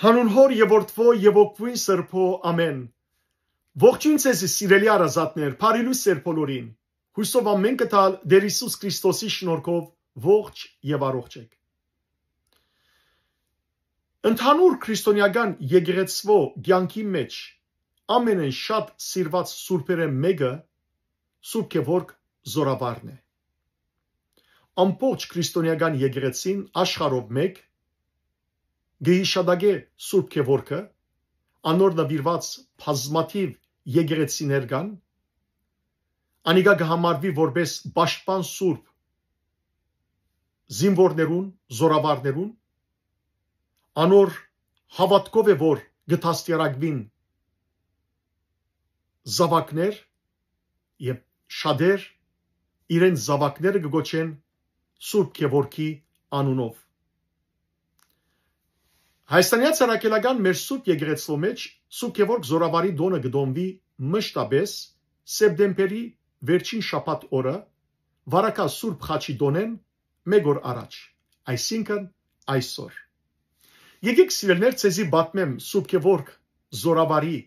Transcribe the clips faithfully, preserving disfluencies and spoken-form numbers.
Հանուն Հօր եւ Որդւոյ եւ Հոգւոյն Սրբոյ, ամէն։ Ողջոյն ձեզի, սիրելի հարազատներ, բարի լոյս ձեր բոլորին։ Յուսով ամէն կը տալ Տէր Յիսուս Քրիստոսի շնորհքով ողջ եւ առողջ էք։ Ընդհանուր քրիստոնեական եկեղեցւոյ կեանքի մէջ ամենէն շատ սիրուած սուրբերէն մէկը Սուրբ Գեորգ Զօրավարն է։ Ամբողջ քրիստոնեական եկեղեցին աշխարհով մէկ կը յիշատակէ Սուրբ Գեորգը, անոր նուիրուած բազմաթիւ եկեղեցիներ կան, անիկա կը համարուի որպէս պաշտպան սուրբ զինուորներուն, զօրավարներուն, անոր հաւատքով է, որ կը դաստիարակուին զաւակներ, եւ շատեր իրենց զաւակները կը կոչեն Սուրբ Գեորգի անունով։ Հայաստանեայ Առաքելական մեր Սուրբ Եկեղեցւոյ մէջ Սուրբ Գեորգ Զօրավարի տօնը կը տոնուի մշտապէս սեպտեմբերի վերջին շաբաթ օրը, վարակայ Սուրբ Խաչի տօնէն մէկ օր առաջ, այսինքն այսօր։ Եկէք, սիրելիներ, ձեզի պատմեմ Սուրբ Գեորգ Զօրավարի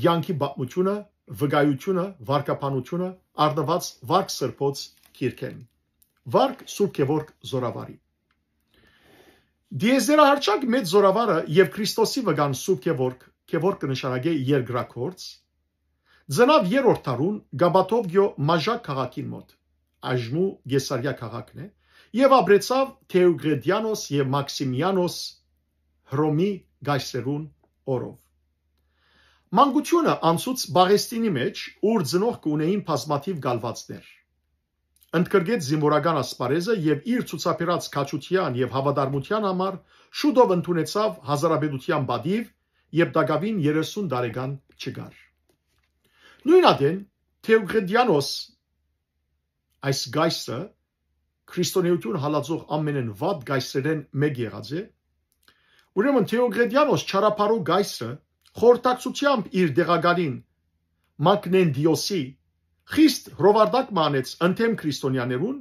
կեանքի պատմութիւնը, վկայութիւնը, վարկաբանութիւնը, առնուած Վարք Սրբոց գիրքէն։ Վարք Սուրբ Գեորգ Զօրավարի։ Տիեզերահռչակ մեծ զօրավարը եւ Քրիստոսի վկան Սուրբ Գեորգ, Գեորգ կը նշանակէ երկրագործ, ծնաւ երրորդ դարուն Կապադոկիոյ Մաժակ քաղաքին մօտ, այժմու Կեսարիա քաղաքն է, եւ ապրեցաւ Թէոկղեդիանոս եւ Մաքսիմիանոս Հռոմի կայսրերուն օրով։ Մանկութիւնը անցուց Պաղեստինի մէջ, ուր ծնողքը ունէին բազմաթիւ կալուածներ։ Ընդգրկեց զինուորական ասպարէզը եւ իր ցուցաբերած քաջութեան եւ հաւատարմութեան համար շուտով ընդունեցաւ հազարապետութեան պատիւ, երբ տակաւին երեսուն տարեկան չկար։ Նոյն ատեն Թէոկղեդիանոս, այս կայսրը, քրիստոնէութիւն հալածող ամենէն վատ կայսրերէն մէկ եղած է, ուրեմն Թէոկղեդիանոս չարաբարոյ կայսրը խորհրդակցութեամբ իր տեղակալին Մակնենտիոսի խիստ հրովարտակ մը անեց ընդդէմ քրիստոնեաներուն,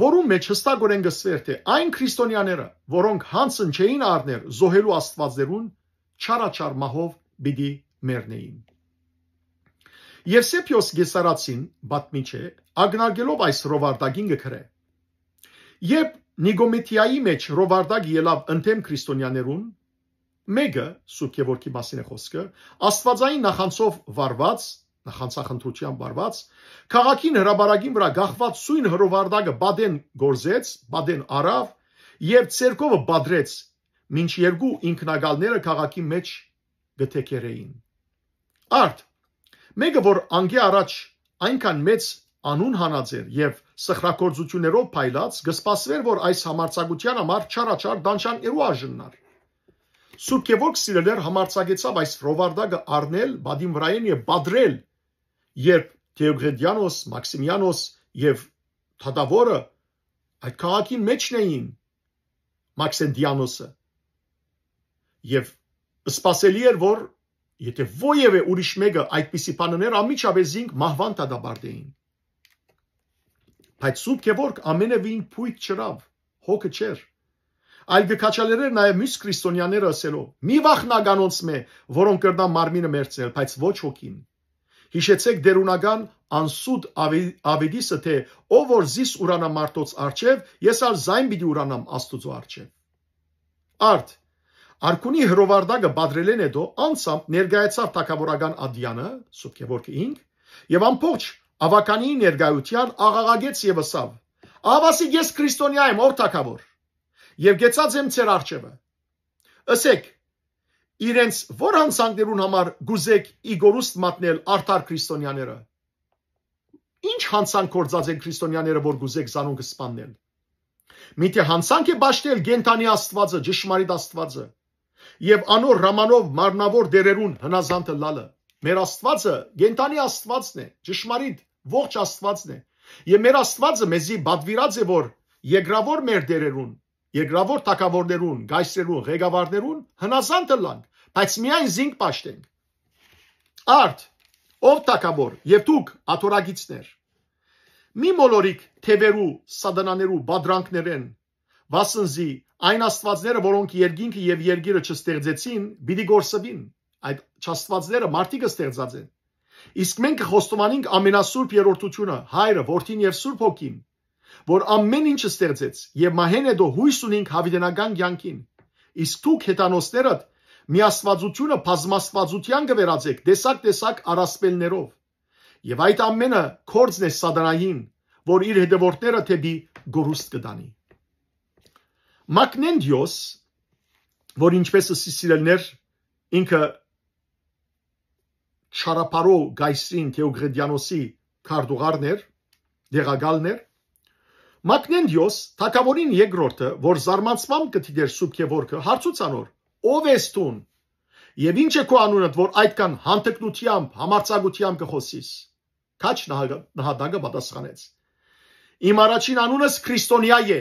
որուն մէջ յստակօրէն կը սուէր թէ այն քրիստոնեաները, որոնք յանցն չէին առներ զոհելու աստուածներուն, չարաչար մահով պիտի մեռնէին։ Եւսեփիոս Կեսարացին, պատմիչ է, ակնարկելով այս հրովարտակին կը գրէ. երբ Նիկոմեդիայի մէջ հրովարտակը ելաւ ընդդէմ քրիստոնեաներուն, մէկը, Սուրբ Գեորգի մասին է խօսքը, աստուածային նախանցով վարուած, նախանցախնդրութեամբ վարուած, քաղաքին հրապարակին վրայ կախուած սոյն հրովարտակը պատէն գործեց, պատէն առաւ եւ ձեռքովը պատռեց, մինչ երկու ինքնակալները քաղաքին մէջ կը թեքերէին։ Արդ, մէկը, որ անկէ առաջ այնքան մեծ անուն հանած էր եւ սխրագործութիւններով փայլած, կը սպասուէր, որ այս համարձակութեան համար չարաչար տանջանքներու արժանանար։ Սուրբ Գեորգ, սիրելիներ, համարձակեցաւ այս հրովարտակը առնել պատին վրայէն եւ պատռել, երբ Թէոկղեդիանոս, Մաքսիմիանոս եւ թագաւորը այդ քաղաքին մէջն էին, Մաքսենտիանոսը, եւ սպասելի էր, որ եթե որեւէ ուրիշ մէկը այդպիսի բան ընէր, անմիջապէս զինք մահուան դատապարտէին։ Բայց Սուրբ Գեորգ ամենեւին փոյթ չըրաւ, հոգը չէր, այլ կը քաջալերէր նաեւ միւս քրիստոնեաները, ըսելով. «Մի վախնաք անոնցմէ, որոնք կրնան մարմինը մերձնել, բայց ոչ հոգին։ Յիշեցէք դերունական անսուտ ավի-, ավետիսը, թէ ով որ զիս ուրանայ մարդոց առջեւ, ես ալ զայն պիտի ուրանամ Աստուծոյ առջեւ»։ Արդ, արքունի հրովարտակը պատռելէն յետոյ անցամբ ներկայացաւ թագաւորական ատեանը, Սուրբ Գեորգը ինք, եւ ամբողջ աւագանիի ներկայութեան աղաղակեց եւ ըսաւ. «Ահաւասիկ ես քրիստոնեայ եմ, ով թագաւոր, եւ կեցած եմ ձեր առջեւը։ Ըսէք, իրենց ո՞ր յանցանքներուն համար կ'ուզէք ի կորուստ մատնել արդար քրիստոնեաները։ Ի՞նչ յանցանք գործած են քրիստոնեաները, որ կ'ուզէք զանոնք սպաննել։ Միթէ յանցանք է պաշտել կենդանի Աստուածը, ճշմարիտ Աստուածը, եւ անոր հրամանով մարմնաւոր դերերուն հնազանդ ըլլալը։ Մեր Աստուածը կենդանի Աստուածն է, ճշմարիտ ողջ Աստուածն է, եւ մեր Աստուածը մեզի պատուիրած է, որ երկրաւոր մեր դերերուն, երկրաւոր թագաւորներուն, կայսրերուն, ղեկավարներուն հնազանդ ըլլանք, բայց միայն զինք պաշտենք։ Արդ, ով թագաւոր, եւ դուք, աթոռակիցներ, մի մոլորիք թեւերու, սատանաներու պատրանքներէն, վասն զի այն աստուածները, որոնք երկինքը եւ երկիրը չստեղծեցին, պիտի կորսուին։ Այդ չաստուածները մարդիկը ստեղծած են։ Իսկ մենք կը խոստովանենք ամենասուրբ երրորդությունը, Հայրը, Որդին եւ Սուրբ Հոգին, որ ամէն ինչ ստեղծեց, եւ մահէն հետո յոյս ունինք յաւիտենական կեանքին։ Իսկ դուք, հեթանոսներդ, միաստվածությունը բազմաստվածութեան կը վերածէք, տեսակ-տեսակ առասպելներով։ Եւ այդ ամէնը գործն է սատանային, որ իր հետեւորդները դէպի կորուստ կը տանի։ Մակնենտիոս, որ, ինչպես ըսի, սիրելիներ, ինքը չարաբարոյ կայսրին Թեոկրիտիանոսի քարտուղարն էր, տեղակալն էր, Մակնենտիոս, թագաւորին երկրորդը, որ զարմանցմամբ կը դիտէր Սուրբ Գեորգը, հարցուց անոր. «Ո՞վ ես դուն, եւ ի՞նչ է քու անունդ, որ այդքան յանդգնութեամբ, համարձակութեամբ կը խօսիս»։ Քաջ նահագ-, նահատակը պատասխանեց. «Իմ առաջին անունս Քրիստոնեայ է,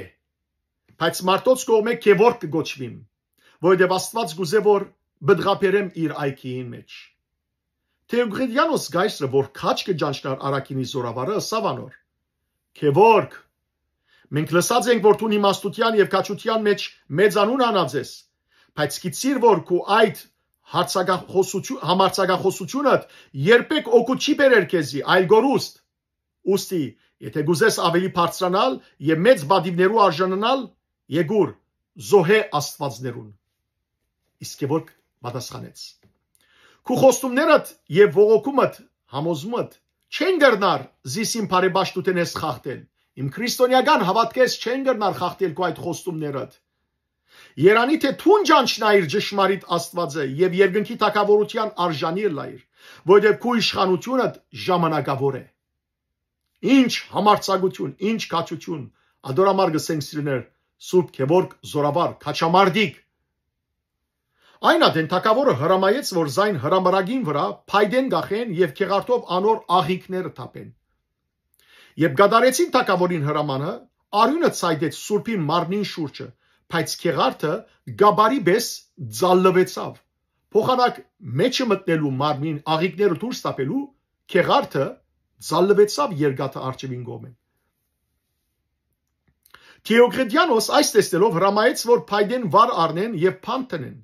բայց մարդոց կողմէ Գեորգ կը կոչուիմ, որովհետեւ Աստուած կ'ուզէ որ պտղաբերեմ իր այգիին մէջ»։ Թեոկրիտիանոս կայսրը, որ քաջ կը ճանչնար առաքինի զօրավարը, ըսաւ անոր. «Գեորգ, մենք լսած ենք որ դուն իմաստութեան եւ քաջութեան մէջ մեծ անուն հանած ես, բայց գիտցիր որ քու այդ հարցակախոսություն, համարձակախոսությունդ երբեք օգուտ չի բերեր քեզի, այլ կորուստ։ Ուստի, եթէ կ'ուզես աւելի բարձրանալ եւ մեծ պատիւներու արժանանալ, եկուր, զոհէ աստուածներուն»։ Իսկ Գեորգ պատասխանեց. «Քու խոստումներդ եւ ողոքումդ, համոզումդ չեն կրնար զիս իմ բարեպաշտութենէս խախտել։ Իմ քրիստոնեական հաւատքէս չեն կրնար խախտել քու այդ խոստումներդ։ Երանի թէ դուն ճանչնայիր ճշմարիտ Աստուածը եւ երկնքի թագաւորութեան արժանի ըլլայիր, որովհետեւ քու իշխանութիւնդ ժամանակաւոր է»։ Ինչ համարձակություն, ինչ քաջություն, ատոր համար կ'ըսենք, սիրելիներ, Սուրբ Գեորգ զօրավար, քաջամարտիկ։ Այն ատեն թագաւորը հրամայեց, որ զայն հրամարակին վրայ փայտեն կախեն եւ գեղարդով անոր աղիքները թափեն։ Երբ կատարեցին թագաւորին հրամանը, արիւնը ցայտեց սուրբին մարմնին շուրջը, բայց գեղարդը կապարի պէս ծալլուեցաւ։ Փոխանակ մէջը մտնելու մարմնին աղիքները դուրս թափելու, գեղարդը ծալլուեցաւ երկաթը առջեւին կողմէն։ Թեոկրիտիանոս այս տեսնելով հրամայեց, որ փայտեն վար առնեն եւ բանտ դնեն։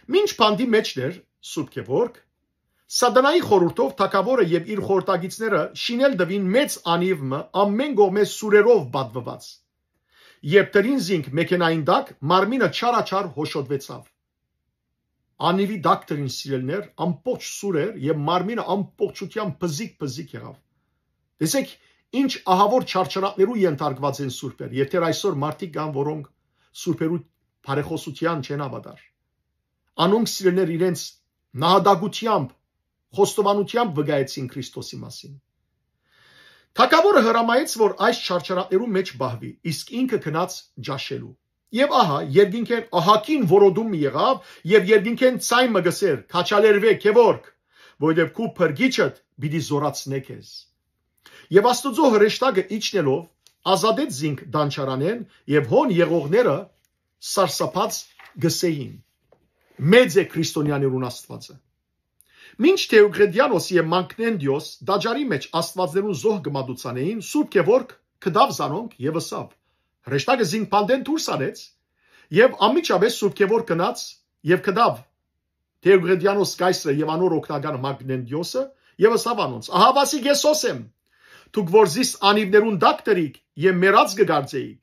Մինչ բանտի մէջն էր Սուրբ Գեորգ, սատանայի խորհուրդով թագաւորը եւ իր խորհրդակիցները շինել տուին մեծ անիւ մը, ամէն կողմէ սուրերով պատուած։ Երբ դրին զինք մեքենային տակ, մարմինը չարաչար հոշոտուեցաւ։ Անիւի տակ դրին, սիրելիներ, ամբողջ սուր էր եւ մարմինը ամբողջութեամբ բզիկ-բզիկ եղաւ։ Տեսեք, ինչ ահաւոր չարչարանքներու ենթարկուած են սուրբեր, եւ դեռ այսօր մարդիկ կան, որոնք սուրբերու բարեխօսութեան չեն հաւատար։ Անոնք, սիրելիներ, իրենց նահատակութեամբ, խոստովանութեամբ վկայեցին Քրիստոսի մասին։ Թագաւորը հրամայեց, որ այս չարչարանքներու մէջ պահուի, իսկ ինքը գնաց ճաշելու։ Եւ ահա, երկինքէն ահագին որոտում մը եղաւ, եւ երկինքէն ձայն մը կ'ըսէր. «Քաջալերուէ, Գեորգ, որովհետեւ քու փրկիչդ պիտի զօրացնէ քեզ»։ Եւ Աստուծոյ հրեշտակը իջնելով, ազատեց զինք տանչարանէն, եւ հոն եղողները սարսափած կ'ըսէին. «Մեծ է քրիստոնեաներուն Աստուածը»։ Մինչ Թեոկրիտիանոս եւ Մակնենտիոս տաճարի մէջ աստուածներուն զոհ կը մատուցանէին, Սուրբ Գեորգ գտաւ զանոնք եւ ըսաւ. «Հրեշտակը զինք բանտէն դուրս անեց»։ Եւ անմիջապէս Սուրբ Գեորգ գնաց եւ գտաւ Թեոկրիտիանոս կայսրը եւ անոր օգնականը Մակնենտիոսը, եւ ըսաւ անոնց. «Ահա վասի Յիսուս եմ, դուք որ զիս անիւներուն տակ դրիք եւ մեռած կը կարծէիք։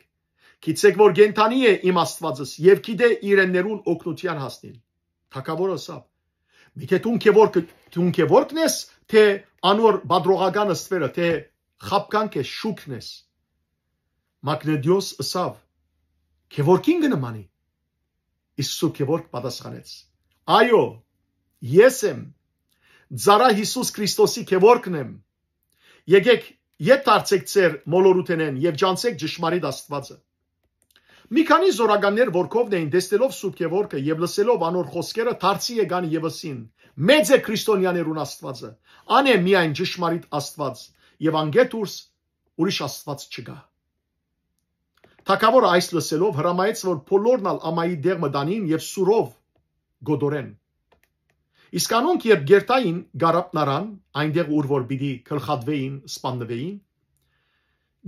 Գիտցէք որ կենդանի է իմ Աստուածս եւ գիտէ իրեններուն օգնութեան հասնիլ»։ Թագաւորը ըսաւ. «Միթէ դուն Գեորգ, դուն Գեորգն ես, թէ անոր պատրողական ստվերը, թէ խաբկանք ես, շուքն ես»։ Մակնետիոս ըսաւ. «Գեորգին կը նմանի»։ Իսկ Սուրբ Գեորգ պատասխանեց. «Այո, ես եմ, ծառայ Յիսուս Քրիստոսի Գեորգն եմ։ Եկեք, ետ դարձեք ձեր մոլորութենէն եւ ճանչցէք ճշմարիտ Աստուածը»։ Մի քանի զորականներ, որ կողմն էին, տեսնելով Սուրբ Գեորգը եւ լսելով անոր խօսքերը, դարձի եկան եւ ըսին. «Մեծ է քրիստոնեաներուն Աստուածը, ան է միայն ճշմարիտ Աստուած, եւ անկէ դուրս ուրիշ Աստուած չկայ»։ Թագաւորը այս լսելով հրամայեց, որ բոլորն ալ ամայի տեղ մը տանին եւ սուրով կոտորեն։ Իսկ անոնք, երբ կերտային Կարապնարան, այնտեղ, ուր որ պիտի գլխատվէին, սպաննուէին,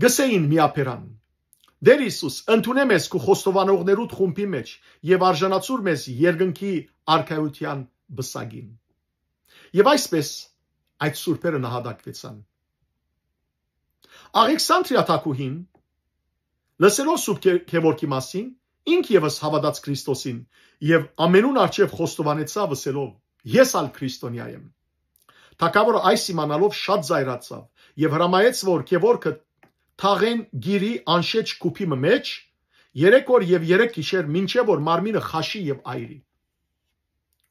գսէին միաբերան. Տէր Յիսուս, ընդունէ մեզ քու խոստովանողներուդ խումբի մէջ եւ արժանացուր մեզ երկնքի արքայութեան պսակին։ Եւ այսպէս այդ սուրբերը նահատակուեցան։ Աղեքսանտրիա թագուհին, լսելով Սուրբ Գե-, Գեորգի մասին, ինք եւս հաւատաց Քրիստոսին եւ ամենուն առջեւ խոստովանեցաւ, ըսելով. «Ես ալ քրիստոնեայ եմ»։ Թագաւորը այս իմանալով շատ զայրացաւ եւ հրամայեց, որ Գեորգը թաղեն գիրի անշէջ քուփի մը մէջ երեք օր եւ երեք գիշեր, մինչեւ որ մարմինը խաշի եւ այրի։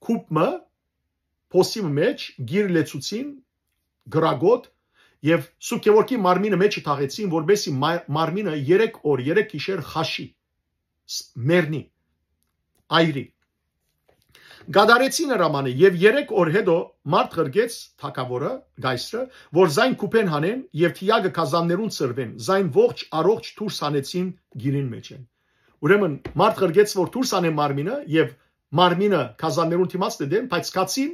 Քուփ մը, փոսի մը մէջ գիր լեցուցին, գրագոտ, եւ Սուրբ Գեորգի մարմինը մէջը թաղեցին, որպեսզի մա-, մարմինը երեք օր, երեք գիշեր խաշի, ս-, մեռնի, այրի։ Կատարեցին հրամանը եւ երեք օր հետո մարդ ղրկեց թագաւորը, կայսրը, որ զայն քուփէն հանեն եւ թիակը կազաններուն ցրուեն, զայն ողջ առողջ դուրս հանեցին գիրին մէջէն։ Ուրեմն մարդ ղրկեց, որ դուրս անեն մարմինը եւ մարմինը կազաններուն դիմաց դետեն, բայց գացին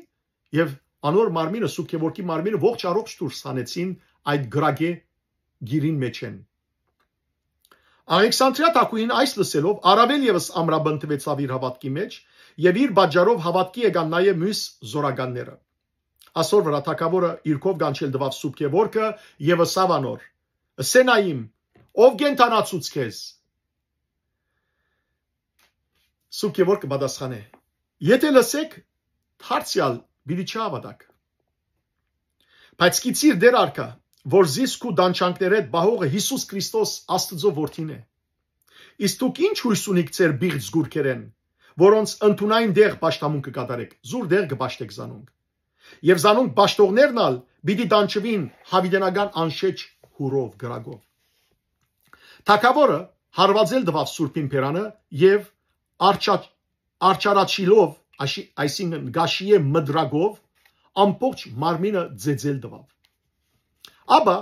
եւ անոր մարմինը, Սուրբ Գեորգի մարմինը ողջ առողջ դուրս հանեցին այդ կրակէ գիրին մէջէն։ Աղեքսանտրիա թագուհին այս լսելով առաւել եւս ամրապնդուեցաւ իր հաւատքի մէջ եւ իր պատճառով հաւատքի եկան նաեւ միւս զօրականները։ Ասոր վրայ թագաւորը իրքով կանչել տուաւ Սուրբ Գեորգը եւ ըսաւ անոր. «Ըսենայիմ, ո՞վ կենդանացուց քեզ»։ Սուրբ Գեորգը պատասխանէ. «Եթէ լսէք, դարձեալ պիտի չհաւատաք։ Բայց գիցիր, Տէր արքայ, որ զիս քու տանջանքներէդ պահողը Յիսուս Քրիստոս Աստուծոյ որդին է։ Իսկ դուք ի՞նչ յոյս ունիք ձեր պիղծ զգուրքերէն, որոնց ընդունային տեղ պաշտամուն կը կատարէք, զուր տեղ կը պաշտէք զանոնք։ Եւ զանոնք պաշտողներն ալ պիտի տանջուին յաւիտենական անշէջ յուրով, կրակով»։ Թագաւորը հարուածել տուաւ սուրբին բերանը եւ արջա-, արջարաչիլով, աշի-, այսինքն՝ կաշիե մտրակով, ամբողջ մարմինը ծեծել տուաւ։ Ապա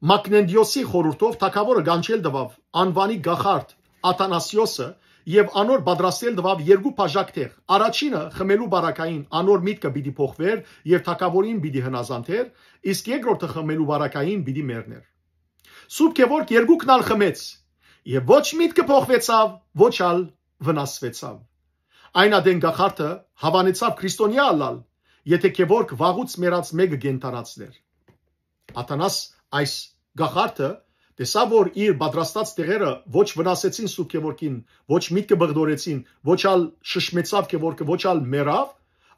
Մակնենտիոսի խորհուրդով թագաւորը կանչել տուաւ անուանի կախարդ Աթանասիոսը եւ անոր պատրաստել տուաւ երկու բաժակ տեղ։ Առաջինը խմելու բարակային անոր միտքը պիտի փոխուէր եւ թագաւորին պիտի հնազանդէր, իսկ երկրորդը խմելու բարակային պիտի մեռնէր։ Սուրբ Գեորգ երկուքն ալ խմեց եւ ոչ միտքը փոխուեցաւ, ոչ ալ վնասուեցաւ։ Այն ատեն կախարդը հաւանեցաւ քրիստոնեայ ըլլալ, եթէ Գեորգ վաղուց մեռած մէկը կենդանացներ։ Աթանաս այս կախարդը տեսաւ, որ իր պատրաստած տեղերը ոչ վնասեցին Սուրբ Գեորգին, ոչ միտքը բղդորեցին, ոչ ալ շշմեցաւ Գեորգը, ոչ ալ մեռաւ,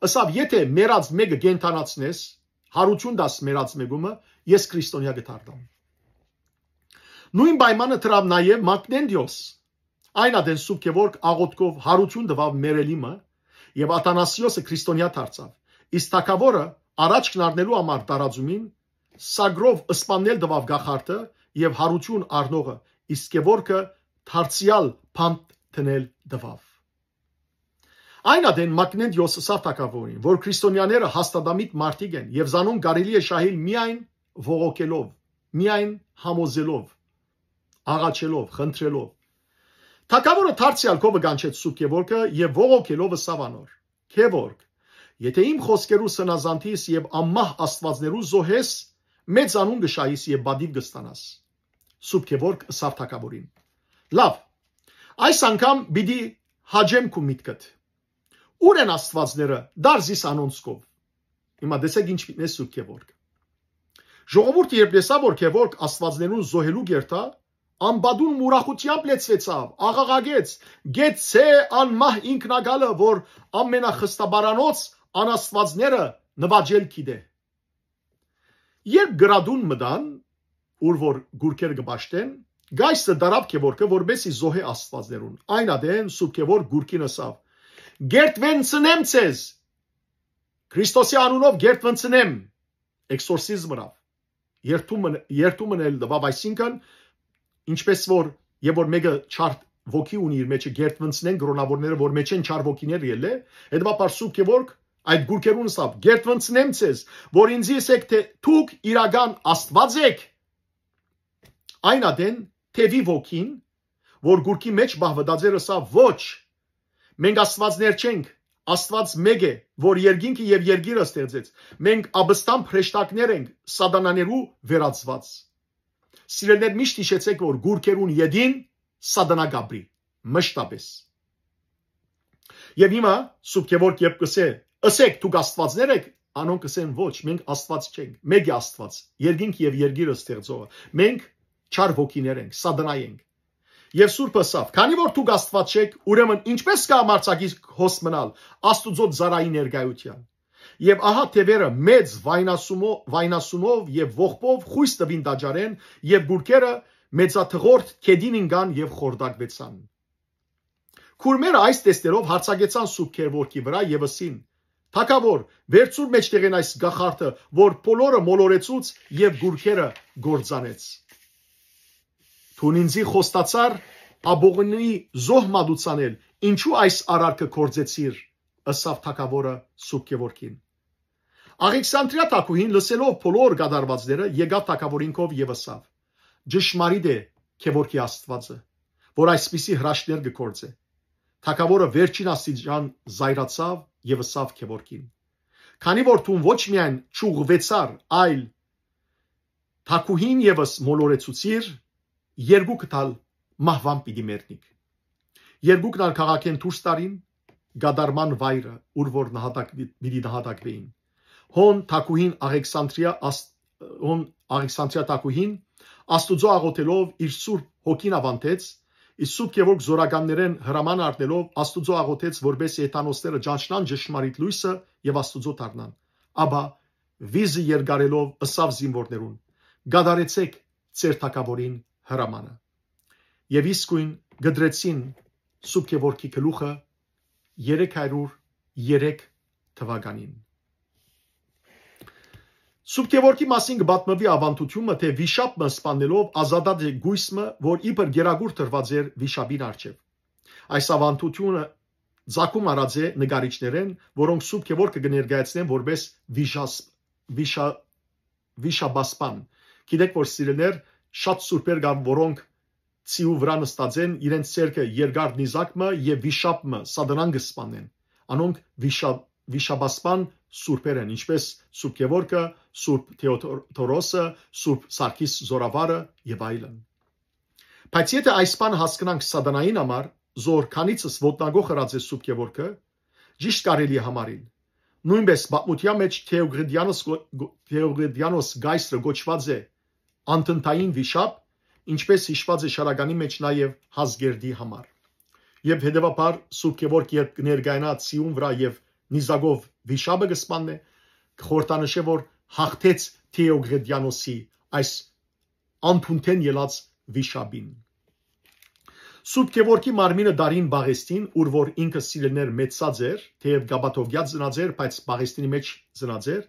ըսաւ. «Եթէ մեռած մէկը կենդանացնես, յարութիւն տաս մեռած մէկումը, ես քրիստոնեայ կը դառնամ»։ Նոյն պայմանը դրաւ նաեւ Մակնենտիոս։ Այն ատեն Սուրբ Գեորգ աղօթքով յարութիւն տուաւ մեռելի մը եւ Աթանասիոսը քրիստոնեայ դարձաւ, իսկ թագաւորը առաջքն առնելու համար տարածումին սագրով սպաննել տուաւ կախարդը եւ յարութիւն առնողը, իսկ Գեորգը դարձեալ բանտ դնել տուաւ։ Այն ատեն Մակնենտիոս ըսաւ թագաւորին, որ քրիստոնեաները հաստատամիտ մարդիկ են եւ զանոնք կարելի է շահիլ միայն ողոքելով, միայն համոզելով, աղաչելով, խնդրելով։ Թագաւորը դարձեալ քովը կանչեց Սուրբ Գեորգը եւ ողոքելով ըսաւ անոր. «Գեորգ, եթէ իմ խօսքերուս հնազանդիս եւ անմահ աստուածներու զոհես, մեծ անուն կը շահիս եւ պատիւ կը ստանաս»։ Սուրբ Գեորգ ըսաւ թագաւորին. «Լաւ, այս անգամ պիտի հաճեմ քու միտքդ։ Ո՞ւր են աստուածները, դար զիս անոնցքով»։ Հիմա տեսեք ինչ միտն է Սուրբ Գեորգ։ Ժողովուրդը երբ տեսաւ, որ Գեորգ աստուածներուն զոհելու կերտայ, անպատուն մուրախութեամբ լեցուեցաւ, աղաղակեց. «Գեցցէ անմահ ինքնակալը, որ ամենախստաբարանոց անաստուածները նուաճել գիտէ»։ Երբ գրատուն մտան, ուր որ գուրքեր կը պաշտեն, կայսը դարապ Գեորգը, որպեսի զոհէ աստուածներուն։ Այն ատեն Սուրբ Գեորգ գուրքին ըսաւ. «Կերտուեցնեմ ձեզ, Քրիստոսի անունով կերտուեցնեմ»։ Էքսորսիզմ ըրաւ, երդում, երդում ըրաւ, այսինքն, ինչպես որ, եւ որ մեկը չար ոգի ունի իր մեջը, կերտուեցնեն կրոնավորները, որ մեջ են չար ոգիներ ելլե, հետեւաբար Սուրբ Գեորգ այդ գուրքերուն ըսաւ. «Կերտուեցնեմ ձեզ, որ ինձի ըսեք, թէ դուք իրական Աստուած էք»։ Այն ատեն թեւի ոգին, որ գուրքի մեջ պահուտած էր, ըսաւ. «Ոչ, մենք աստուածներ չենք, Աստուած մէկ է, որ երկինքը եւ երկիրը ստեղծեց։ Մենք ապստամբ հրեշտակներ ենք, սատանաներու վերածուած»։ Սիրելիներ, միշտ յիշեցեք, որ գուրքերուն ետին Սատանա կ'ապրի, մշտապէս։ Եւ հիմա Սուրբ Գեորգ երբ կ'ըսէ, «Ըսէք, դուք աստուածներ էք», անոնք կ'ըսեն, «Ոչ, մենք Աստուած չենք, մէկ է Աստուած, երկինք եւ երկիրը ստեղծողը։ Մենք չար ոգիներ ենք, Սատանա ենք»։ Եւ Սուրբը ըսաւ, «Քանի որ դուք Աստուած չէք, ուրեմն ինչպե՞ս կը համարձակի հոս մնալ Աստուծոյ ծառայի ներկայութեան»։ Եւ ահա թեւերը մեծ վայնասումո-, վայնասունով եւ ողբով խոյս տուին տաճարէն, եւ գուրգերը մեծաթղորդ գետին ինկան եւ խորտակուեցան։ Քուրմերը այս տեսնելով յարձակեցան Սուրբ Գեորգի վրայ եւ ըսին. «Թագաւոր, վերցուր մէջտեղէն այս գախարդը, որ բոլորը մոլորեցուց եւ գուրգերը կործանեց»։ «Դուն ինծի խոստացար աբողունի զոհ մատուցանել, ինչո՞ւ այս արարքը գործեցիր», ըսաւ թագաւորը Սուրբ Գեորգին։ Աղեքսանտրիա թագուհին, լսելով բոլոր կատարուածները, եկաւ թագաւորին քով եւ ըսաւ. «Ճշմարիտ է Գեորգի Աստուածը, որ այսպիսի հրաշքներ կը գործէ»։ Թագաւորը վերջին աստիճան զայրացաւ եւ ըսաւ Գեորգին. «Քանի որ դուն ոչ միայն չուղղուեցար, այլ թագուհին եւս մոլորեցուցիր, երկուքդ ալ մահուան պիտի մեռնիք»։ Երկուքն ալ քաղաքէն դուրս տարին կատարման վայրը, ուր որ նահատակ-, պիտի նահատակուէին։ Հոն թագուհին Աղեքսանտրիա Ast-, հոն Աղեքսանտրիա թագուհին Աստուծոյ աղօթելով իր Սուրբ Հոգին աւանդեց, իսկ Սուրբ Գեորգ զօրականներէն հրաման առնելով Աստուծոյ աղօթեց, որպէս եթանոսները ճանչնան ճշմարիտ լոյսը եւ Աստուծոյ դառնան։ Ապա վիզը երկարելով ըսաւ զինվորներուն. «Կատարեցէք ձեր թագաւորին հրամանը»։ Եւ իսկոյն կտրեցին Սուրբ Գեորգի գլուխը երեք հարիւր երեք թուականին։ Սուրբ Գեորգի մասին կը պատմուի աւանդութիւնը, թէ վիշապ մը սպաննելով ազատած է գոյս մը, որ իբր գերագուր տրուած էր վիշապին առջեւ։ Այս աւանդութիւնը ծագում առած է նկարիչներէն, որոնք Սուրբ Գեորգը կը ներկայացնեն որպէս վիշաս-, վիշա-, վիշապասպան։ Գիտեք որ, սիրելիներ, շատ սուրբեր կան, որոնք ձիու վրայ նստած են, իրենց ձեռքը երկար նիզակ մը եւ վիշապ մը, Սատանան կը սպանեն։ Անոնք վիշա-, վիշապասպան սուրբեր են, ինչպէս Սուրբ Գեորգը, Սուրբ Թեոդորոսը, Սուրբ Սարգիս Զորավարը եւ այլն։ Բայց եթէ այս բանը հասկնանք Սատանային համար, զոր քանիցս ոտնակոխ ըրած է Սուրբ Գեորգը, ճիշտ կարելի է համարիլ։ Նոյնպէս պատմութեան մէջ Թեոկրիտիանոս գո-, գո-, Թեոկրիտիանոս կայսրը կոչուած է անդնդային վիշապ, ինչպէս յիշուած է Շարականի մէջ նաեւ Հազկերտի համար։ Եւ հետեւաբար Սուրբ Գեորգ երբ կը ներկայանայ ձիուն վրայ եւ նիզակով վիշապը կը սպաննէ, կը խորհրդանշէ, որ յաղթեց Թեոկրիտիանոսի այս անդունդէն ելած վիշապին։ Սուրբ Գեորգի մարմինը դարին Պաղեստին, ուր որ ինքը սիրելիներ մեծցած էր, թեեւ Կապադոկիա ծնած էր, բայց Պաղեստինի մէջ ծնած էր,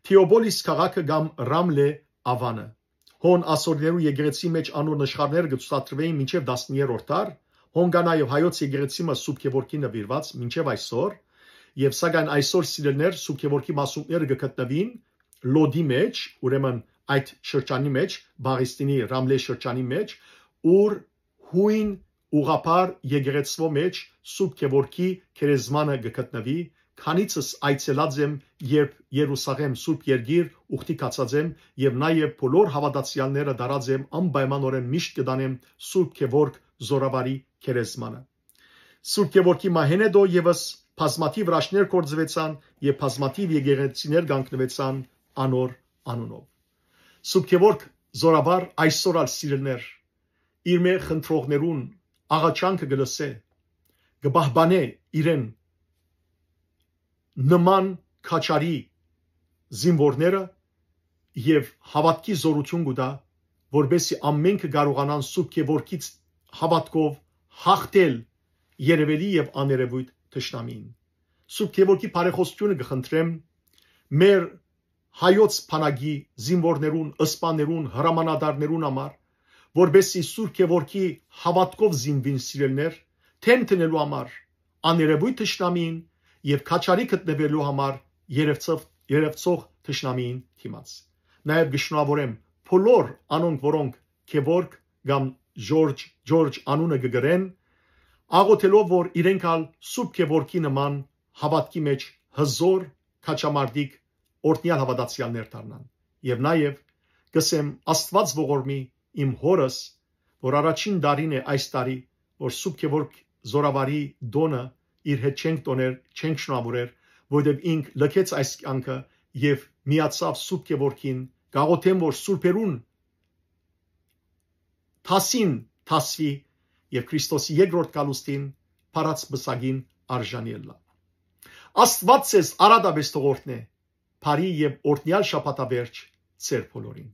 Թեոպոլիս քաղաքը կամ Ռամլէ աւանը։ Հոն ասորներու եկեղեցի մէջ անոր նշխարները կը ցուցադրուէին մինչեւ տասներորդ դար, հոն կայ նաեւ հայոց եկեղեցի մը Սուրբ Գեորգի նուիրուած մինչեւ այսօր, եւ սակայն այսօր, սիրելիներ, Սուրբ Գեորգի մասունքները կը գտնուին Լոդի մէջ, ուրեմն այդ շրջանի մէջ, Պաղեստինի Ռամլէ շրջանի մէջ, ուր յոյն ուղղափառ եկեղեցւոյ մէջ Սուրբ Գեորգի գերեզմանը կը գտնուի, քանիցս այցելած եմ, երբ Երուսաղեմ, Սուրբ Երկիր, ուխտի գացած եմ եւ նաեւ բոլոր հաւատացեալները տարած եմ, անպայմանօրէն միշտ կը տանեմ Սուրբ Գեորգ Զորավարի գերեզմանը։ Սուրբ Գեորգի մահէն հետո եւս բազմաթիւ հրաշքներ գործուեցան եւ բազմաթիւ եկեղեցիներ կանգնուեցան անոր անունով։ Սուրբ Գեորգ Զորավար այսօր ալ, սիրելիներ, իրմէ խնդրողներուն աղաչանքը կը լսէ, կը պահպանէ իրեն նման քաջարի զինուորները եւ հաւատքի զօրութիւն կու տայ, որպէսզի ամէնքը կարողանան Սուրբ Գեորգից հաւատքով յաղթել երեւելի եւ աներեւոյթ թշնամիին։ Սուրբ Գեորգի բարեխօսութիւնը կը խնդրեմ մեր հայոց բանակի զինուորներուն, ըսպաներուն, հրամանատարներուն համար, որպէսզի Սուրբ Գեորգի հաւատքով զինուին, սիրելիներ, դէմ դնելու համար աներեւոյթ թշնամիին եւ քաջարի գտնուելու համար երեւցող, երեւցող թշնամիին դիմաց։ Նաեւ կը շնորհաւորեմ բոլոր անոնք, որոնք Գեորգ կամ Ժորժ, Ժորժ անունը կը կրեն, աղօթելով որ իրենք ալ Սուրբ Գեորգի նման հաւատքի մէջ հզօր, քաջամարտիկ, օրհնեալ հաւատացեալներ դառնան։ Եւ նաեւ կ'ըսեմ, Աստուած ողորմի իմ հօրս, որ առաջին տարին է այս տարի, որ Սուրբ Գեորգ Զորավարի տօնը իր հետ չենք տօներ, չենք շնորհաւորեր, որովհետեւ ինք լքեց այս կեանքը եւ միացաւ Սուրբ Գեորգին, կաղոթեմ, որ սուրբերուն դասին դասուի եւ Քրիստոսի երկրորդ գալուստին փառած պսակին արժանի ըլլայ։ Աստուած ձեզ արատապէս թող օրհնէ, բարի եւ օրհնեալ շաբաթավերջ ձեր բոլորին։